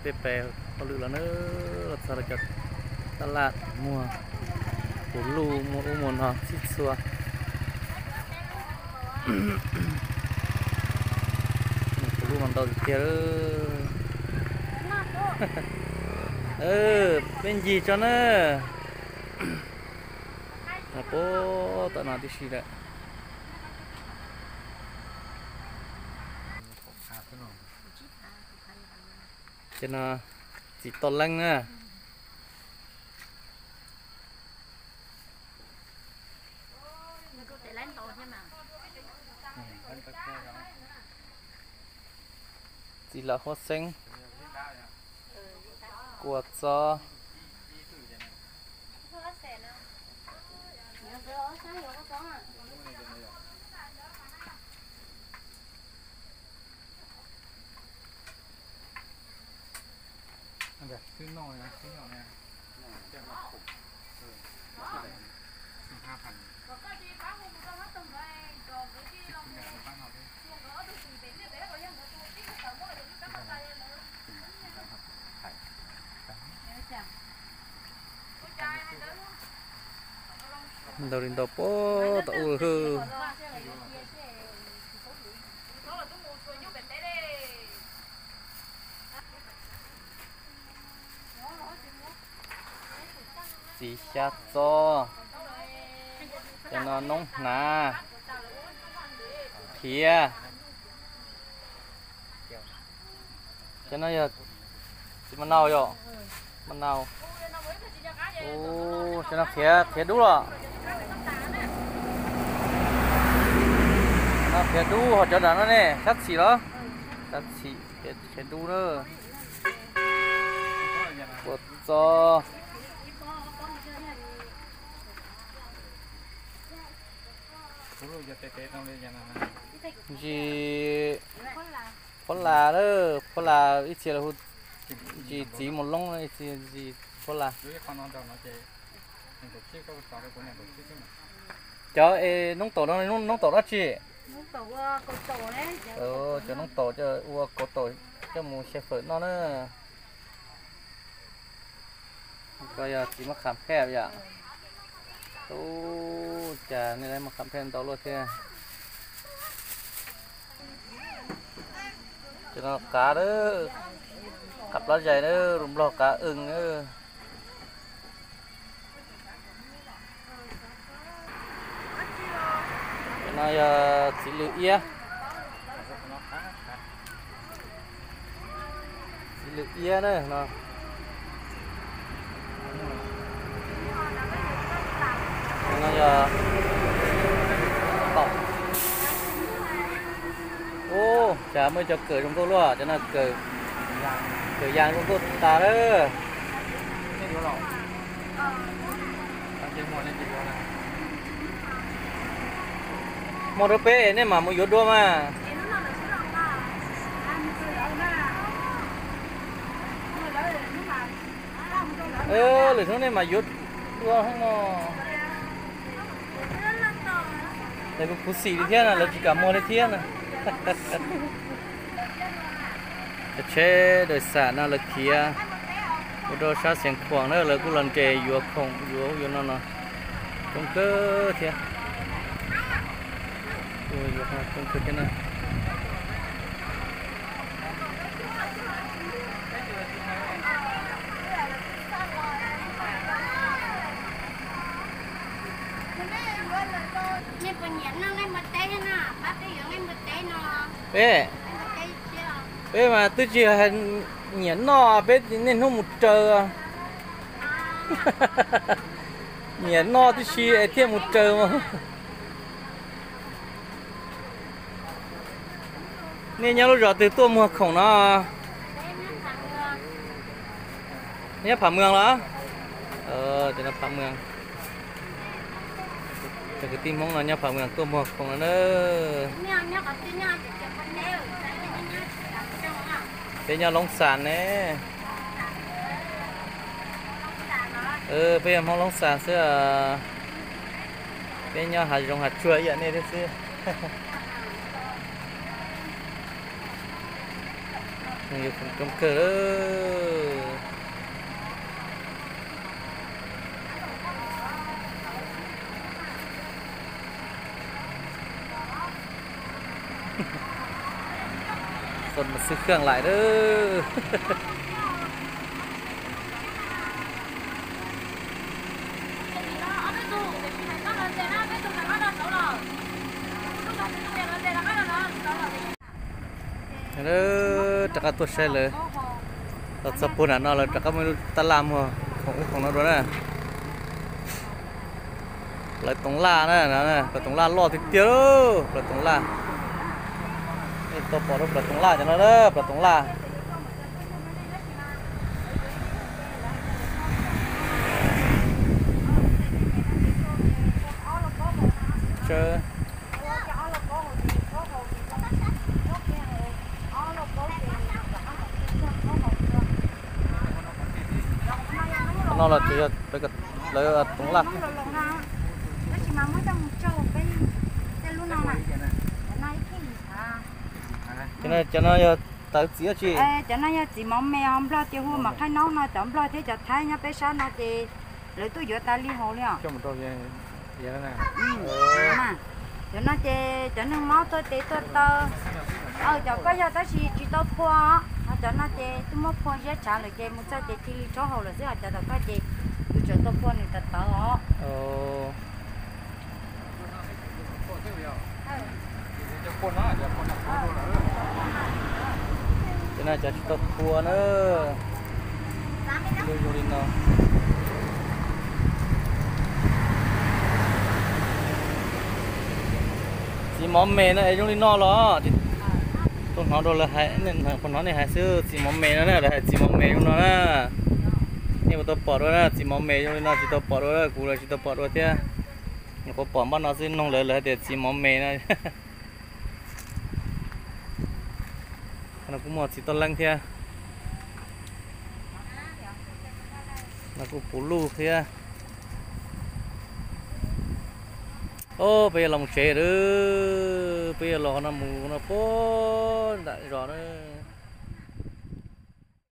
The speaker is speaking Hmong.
Peb pais hauj lwm los na, los txog rau cov tab laj muag, puv luj muag ub muag no txhij txhua. Puv luj no ntau tiag tiag. Peb ncig tso na. Puag tom no tib si lawm. Ces no txiv toj leeb na. Txiv lam huab xeeb, kua txob. Ntau li ntau puag tom ub lawm. Txiv xya txob, cov no noob hnav, khiav. Cov no yog txiv ma nau yom, ma nau. Cov no khiav, khiav dub los. Cov no khiav dub, ho cov nram no ne, sab txhim los? Sab txhim, khiav dub na. Kua txob. Ntsis phuab las, phuab las ib txhia lawv hu ntsis txiv mus loob, ib txhia ntsis phuab las. Cov es noob taum no, noob taum dab tsi? Cov noob taum coj ua kaus taum coj mus xyaw fawm noj na. Koj yog txiv maj qham phej yom? Ub, cas nej lawv maj qham phej ntau luaj thiab. Cov no qav, qav plab zais na, lus Nplog qav ws na. Cov no yog txiv lws iab. Txiv lws iab na no. Cov no yog taum. Ub, cas muaj ib co kawm zoo nkauj luaj, cov no kawm, kawm yas zoo nkauj tas lawm. Muaj rau peb nej mam mus yuav dua mas. Lwm hnub nej mam yuav dua hos. Lawv kuj khuv xim li thiab na, lawv tsis kam muag li thiab na. Cov tsheb dais xam no lawv khiav mus rau sab Xeev Khuam na, lawv kuj los nres yuav khoom yuav ub yuav no no coob kawg thiab. Coob kawg thiab na. Peb, peb mas twb tsis nyiam noj, peb niaj hnub mus raws. Nyiam noj tib si es thiaj mus raws mas. Nej nyob lub zos twg tuaj muag khoom no? Nyob Phav Mws los? Cov no Phav Mws. Cov kwv tij Hmoob no nyob Phav Mws tuaj muag khoom no na. Peb nyob Loob Xas ne. Peb yog Hmoob Loob Xas xwb. Peb nyob hav zoov hav tsuag ib yam nej thiab xwb. Coob kawg lawm. Xwb kheej lais lawm. Rov qab tuaj saib lawv, los txog puag nram no lawv rov qab muaj ib lub tab laj muag khoom ub khoom no dua na. Plawv toov laj na, plawv toov laj loj tiag tiag lauj, plawv toov laj. Nej tau pom rau plawv toov laj cov no, plawv toov laj. No los tsuas yog lawv toov laj. Cov no yog tawv txiv dab tsi? Cov no yog txiv mov me, Nplog ces hu mas qhaib naub no, cov Nplog thiab cov Thaib nyob peb sab no ces lawv tuaj yuav tas li hauv li os. Cov no ces cov neeg mob tuaj tes tuaj taw, cov koj yog tab sis tsis tau phua, ho cov no ces twb muab phua ziab tshav lawm ces mus txog ces cia li rhaub haus lawm xwb, ho cov tom koj ces yus tseem tau phua nws tawv tawv os. Ces no cov tsis tau phua na, zoo li no. Txiv mov me no es zoo li no los? Kuv hnov rau lawv hais, kuv hnov nej hais xwb, txiv mov me no na, lawv hais txiv mov me zoo no na. Nej puas tau pom dua na, txiv mov me zoo li no tsis tau pom dua, kuv los tsis tau pom dua thiab. Nyuam qhuav pom npaj no xwb, noog lawv, lawv hais tias txiv mov me no. No kuj muaj txiv toj leeb thiab. No kuj puv luj thiab. Ob, peb yuav los mus tsev lawm, peb yuav los no mus no puag nram zos na.